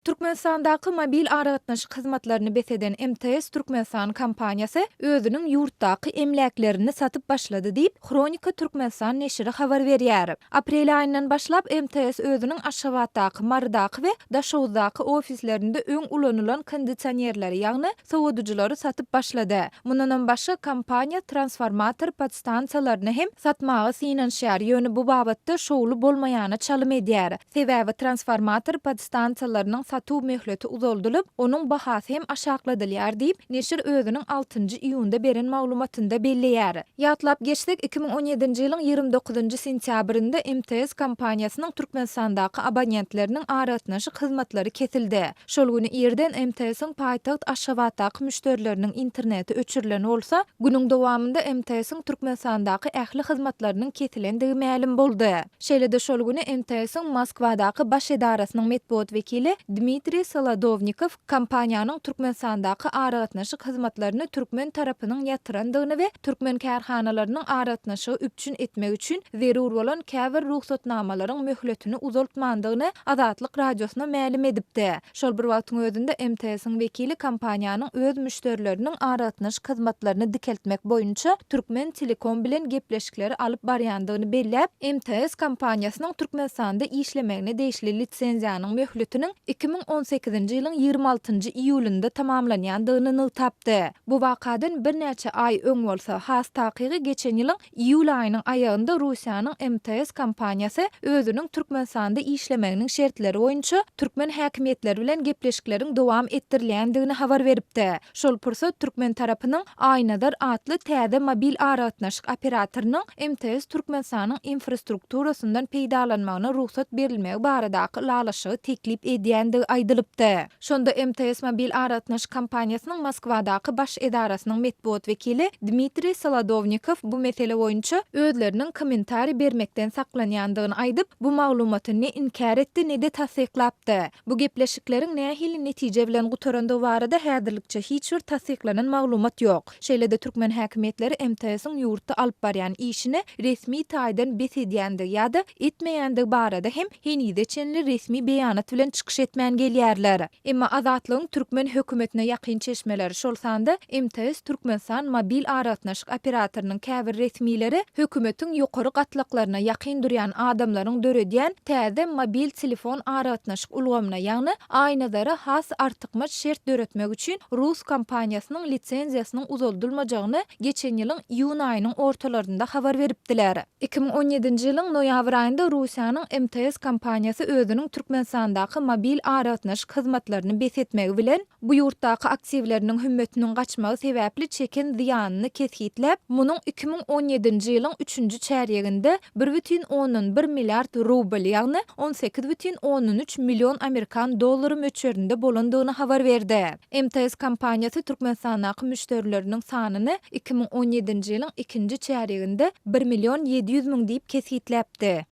Türkmenistandaky mobil aragatnaşyk hyzmatlaryny bes eden MTS Türkmenistan kompaniýasy özüniň ýurtdaky emläklerini satyp başlady diýip, Hronika Türkmenistan neşiri habar berýär. Aprel aýyndan başlap MTS özüniň Aşgabatdaky, Marydaky we Daşoguzdaky ofislerinde öň ulanylan kondisionerleri, ýagny sowadyjylary satyp başlady. Mundanam başga, kompaniýa transformator podstansiýalaryny hem satmaga synanyşýar, ýöne bu babatda şowly bolmaýana çalym edýär. Sebäbi transformator podstansiýalarynyň satuw möhleti uzaldylyp, onuň bahasy hem aşakladylýar diýip, neşir özüniň altynjy iýunda beren maglumatynda belleýär. Ýatlap geçsek, 2017-nji ýylyň 29-njy sentýabrynda MTS kompaniýasynyň Türkmenistandaky abonentleriniň aragatnaşyk hyzmatlary kesildi. Şol güni irden MTS-iň paýtagt Aşgabatdaky müşderileriniň interneti öçürilen bolsa, günüň dowamynda MTS-iň Türkmenistandaky ähli hyzmatlarynyň kesilendigi mälim boldy. Şeýle-de şol güni MTS-iň Moskwadaky baş edarasynyň metbugat wekili Dmitriý Solodownikow kompaniýanyň Türkmenistandaky aragatnaşyk hyzmatlaryny türkmen tarapynyň ýatyrandygyny we türkmen kärhanalarynyň aragatnaşygy üpjün etmek üçin zerur bolan käbir rugsatnamalaryň möhletini uzaltmandygyny Azatlyk Radiosyna mälim edipdi. Şol bir wagtyň özünde MTS-iň wekili kompaniýanyň öz müşderileriniň aragatnaşyk hyzmatlaryny dikeltmek boýunça Türkmen Telekom bilen gepleşikleri alyp barýandygyny belläp, MTS kompaniýasynyň Türkmenistanda işlemegine degişli lisenziýanyň möhletiniň 2018-nji ýylyň 26-njy iýulynda tamamlanýandygyny nygtapdy. Bu wakadan birnäçe aý öň bolsa, has takygy geçen ýylyň Iýul aýynyň aýagynda Russiýanyň MTS kompaniýasy özüniň Türkmenistanda işlemeginiň şertleri boýunça türkmen häkimiýetleri bilen gepleşikleriň dowam etdirilýändigini habar beripdi. Şol pursat türkmen tarapynyň Aýnazar atly täze mobil aragatnaşyk operatorynyň MTS Türkmenistanyň infrastrukturasyndan peýdalanmagyna rugsat berilmegi baradaky ylalaşygy teklip edýändigi aýdylypdy. Şonda MTS mobil aragatnaşyk kompaniýasynyň Moskwadaky baş edarasynyň metbugat wekili Dmitriý Solodownikow bu mesele boýunça özleriniň kommentariý bermekden saklanýandygyny aýdyp, bu maglumaty ne inkär etdi, ne-de tassyklapdy. Bu gepleşikleriň nähili netije bilen gutarandygy barada häzirlikçe hiç bir tassyklanan maglumat ýok. Şeýle-de türkmen häkimiýetleri MTS-iň ýurtda alyp barýan işini resmi taýdan bes edýändigi ýa-da etmeýändigi barada hem henize çenli resmi beýanat bilen çykyş etmän gelýärler. Emma Azatlygyň türkmen hökümetine ýakyn çeşmeleri, şol sanda MTS Türkmenistan mobil aragatnaşyk operatorynyň käbir resmileri hökümetiň ýokary gatlaklaryna ýakyn durýan adamlaryň döredýän täze mobil telefon aragatnaşyk ulgamyna, ýagny Aýnazara has artykmaç şert döretmek üçin rus kompaniýasynyň lisenziýasynyň uzaldylmajagyny geçen ýylyň iýun aýynyň ortalarynda habar beripdiler. 2017-nji ýylyň noýabr aýynda Russiýanyň MTS kompaniýasy özüniň Türkmenistandaky mobil aragatnaşyk hyzmatlaryny bes etmegi bilen, bu ýurtdaky aktiwleriniň hümmetiniň gaçmagy sebäpli çeken zyýanyny kesgitläp, munuň 2017-nji ýylyň üçünji çärýeginde 1,1 milliard rubl, ýagny 18,3 million amerikan dollary möçberinde bolandygyny habar berdi. MTS kompaniýasy Türkmenistandaky müşderileriniň sanyny 2017-nji ýylyň ikinji çärýeginde bir million 700 müň diýip kesgitläpdi.